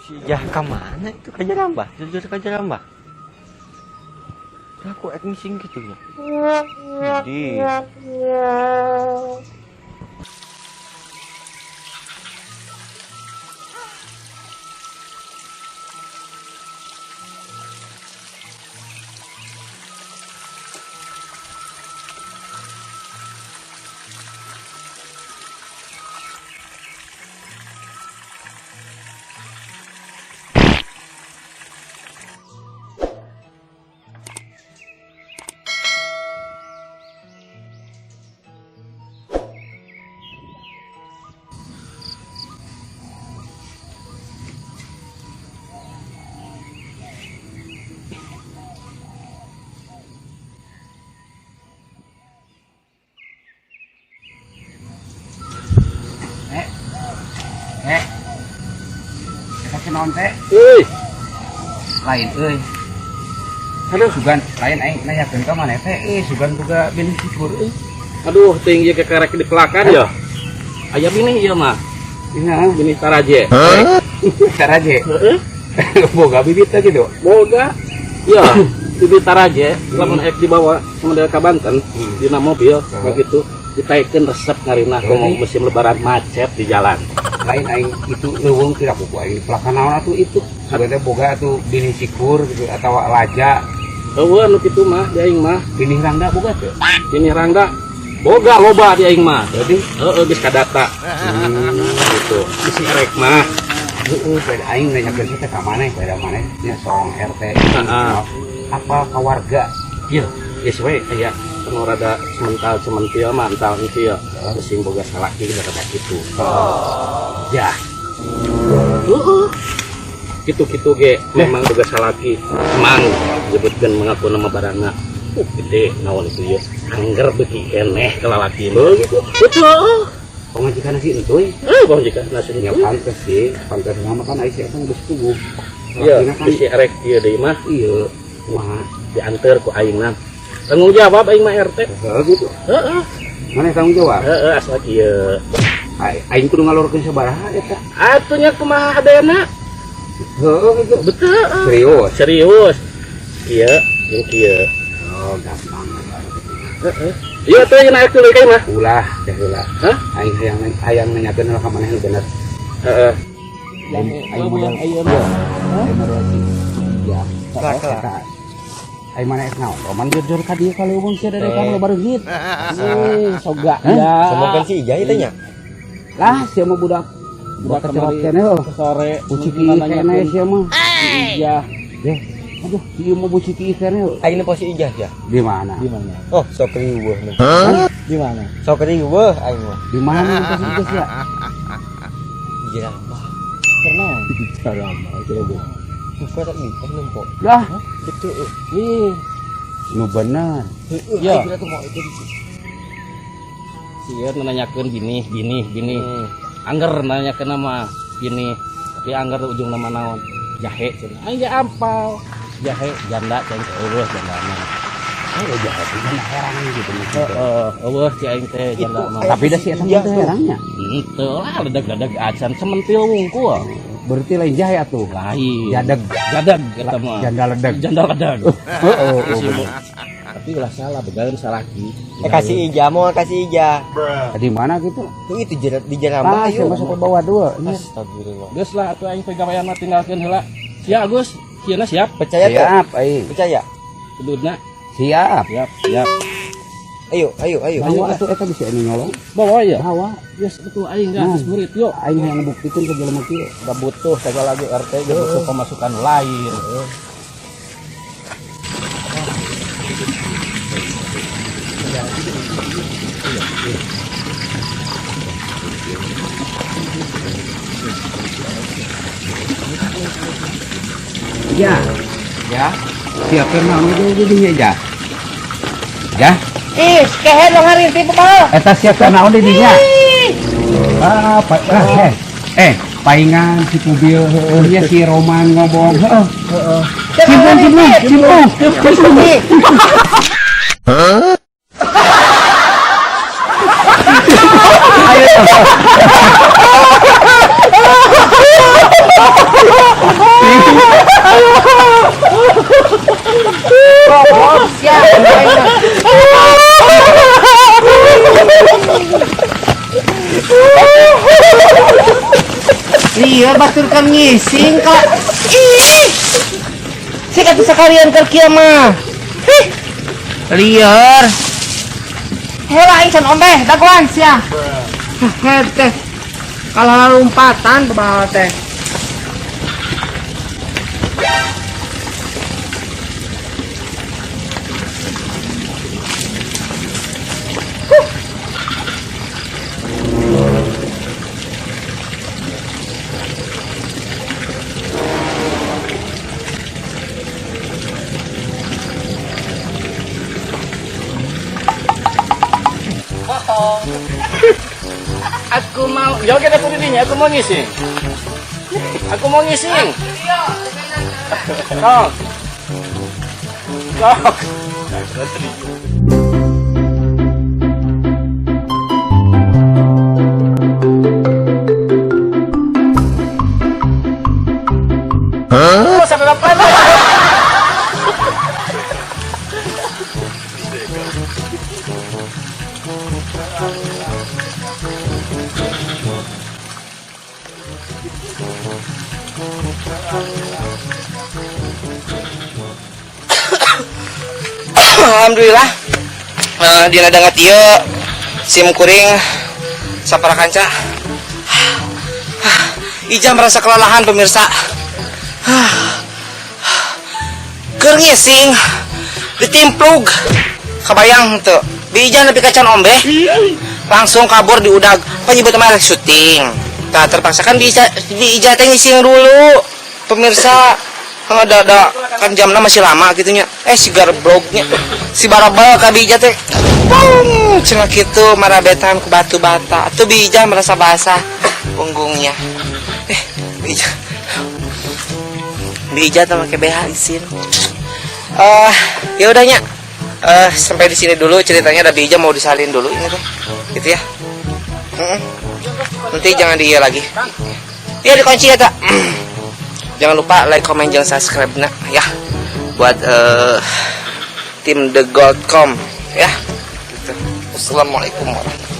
Si Ijah ke mana itu ka Jarambah? Jujur ka Jarambah. Aku ek missing gitu ya. Jadi naon teh? Euy. Lain euy. Aduh sugan, lain aing nanyakeun ka maneh teh euy sugan boga binih cikur euy. Aduh, teuing ieu kekerek di pelakan ya. Aya binih ieu mah. Iya, binih taraje. Taraje. Heeh. Boga bibit teh kitu. Boga. Iya, bibit taraje lamun ek dibawa model ka Banten dina mobil begitu ditaikeun resep ngarina komo musim lebaran macet di jalan. Lain aing itu leuweung kira kuku aing pelakan naon atuh itu sebenarnya boga atuh binih cikur gitu atawa laja. Eueuh anu kitu mah di aing mah. Binih rangda boga teu? Binih rangda boga loba di aing mah. Jadi heeh geus kadata. Gitu. Bisi erek mah. Heeh, beda aing nanyakeun teh ka maneh, beda maneh nya seorang RT. Heeh. Apa ka warga? Ieu geus we aya nu rada semental sementil mah ental entil sing boga salaki rada kitu. Ya. Heeh. Kitu-kitu ge memang boga salaki. Emang disebutkeun mengaku nama barana. Gede naon itu ieu. Angger beuki keneh ka lalaki mah. Gitu. Betul. Pamajikan si entuy. Pamajikan si Ya entuy. pantes sih, pantes mah kan ai si eta geus tubuh. Iya, kan bisi erek ieu deui mah. Iya, mah dianteur ku aing mah. Tanggung jawab aing mah RT. Heeh gitu. Heeh. Mana tanggung jawab? Heeh, asal kieu. Aing kudu ngalurkeun sabaraha eta? Atuh nya kumaha adena? Heeh gitu. Betul. Serius. Serius. Kieu jeung kieu. Oh, gampang. Heeh. Ieu teh nya naik deui ka imah. Ulah, teh ulah. Hah? Aing hayang nanyakeun ka maneh nu bener. Heeh. Aing modal ayeuna. Aing modal si Iya. Kelak. Aing mana ek naon? Roman jujur ka dieu ka leuweung sia dadekan lo bareungit. Ih, soga ya. Sombongkeun si Ijah ieu nya. Lah, sia mah budak budak kecerot keneh heuh. Sore buciki keneh sia mah. Ijah. Deh. Aduh, ieu mah buciki keneh heuh. Aing nempo si Ijah ya. Di mana? Di mana? Oh, sok riweuh nih. Di mana? Sok riweuh aing mah. Di mana nempo si Ijah sia? Di Jarambah. Karena di Jarambah coba. Bukan tak bisa nempo. Lah, betul. Ih, nu bener. Heeh, iya. Aing tuh mau itu. Sia nanyakeun binih, binih, binih. Angger nanyakeun nama binih, tapi angger ujung nama naon? Jahe cenah. Aing ge ampal. Jahe janda ceng eueuh jandana. Oh, jahe teh janda herang gitu. Heeh, eueuh si aing teh janda mah. Tapi da si eta mah teh herangnya. Henteu lah ledag-ledag acan sementil wungkul. Berarti lain jahe atuh. Lain. Jadeg. Jadeg eta mah. Janda ledeg. Janda ledeg. Heeh. Tapi ulah salah begaeun salaki. Kasih Ijah, mau kasih Ijah. Di mana gitu? Tuh itu di Jarambah ayo. ayo. Masuk ke bawah dua. Astagfirullah. Geus lah atuh aing pegawean mah tinggalkeun heula. Siap Agus, sieuna siap. Percaya tuh? Siap aing. Percaya? Kuduna. Siap. Siap, siap. Ayo, ayo, ayo. Bawa atuh eta bisa anu nyolong. Bawa ya? Bawa. Geus atuh aing geus murid yuk. Aing hayang ngebuktikan ke jelema kieu. Udah butuh segala lagi RT ge butuh pemasukan lain. Ya. Ya. Siapkeun naon ge di dinya, Ja? Ja. Ih, kehe dong hari ini mah. Eta siapkeun naon di dinya? Ah, paingan si Kubil heueuh nya si Roman ngomong heueuh. Heeh. Cimpung, cimpung, cimpung. Hah? Ayo. Lieur batur keur ngising ka. Ih. Sik atuh sakalian keur kieu mah. Hih. Lieur. Heula aing can ombeh dagoan sia. Head teh. Kalah lompatan bebal teh. Aku mau joget aku didinya, aku mau ngising. Aku mau ngising. Kok. Kok. Hah? Sampai kapan? Alhamdulillah. Dina dangat ieu sim kuring sapara kanca. Ija merasa kelelahan pemirsa. Keur ngising ditimplug kabayang teu. Bi Ija nepi ka can ombe. Langsung kabur di udag. Penyebut mah syuting. Nah, terpaksa kan Bi Ija teh ngising dulu. Pemirsa, ada kan jamnya masih lama gitunya. Si garblognya si barabal ka Bi Ija teh. Bung, cenah kitu marabetan ku batu bata. Atuh Bi Ija merasa basah punggungnya. Bi Ija. Bi Ija teh make BH isin. Ya udahnya. Sampai di sini dulu ceritanya. Ada Bi Ija mau disalin dulu ini tuh. Gitu ya. Nanti jangan di lagi. Ya dikunci ya, Kak. Jangan lupa like, comment, dan subscribe nah ya. Buat tim The Goldcom ya. Gitu. Assalamualaikum warahmatullahi wabarakatuh.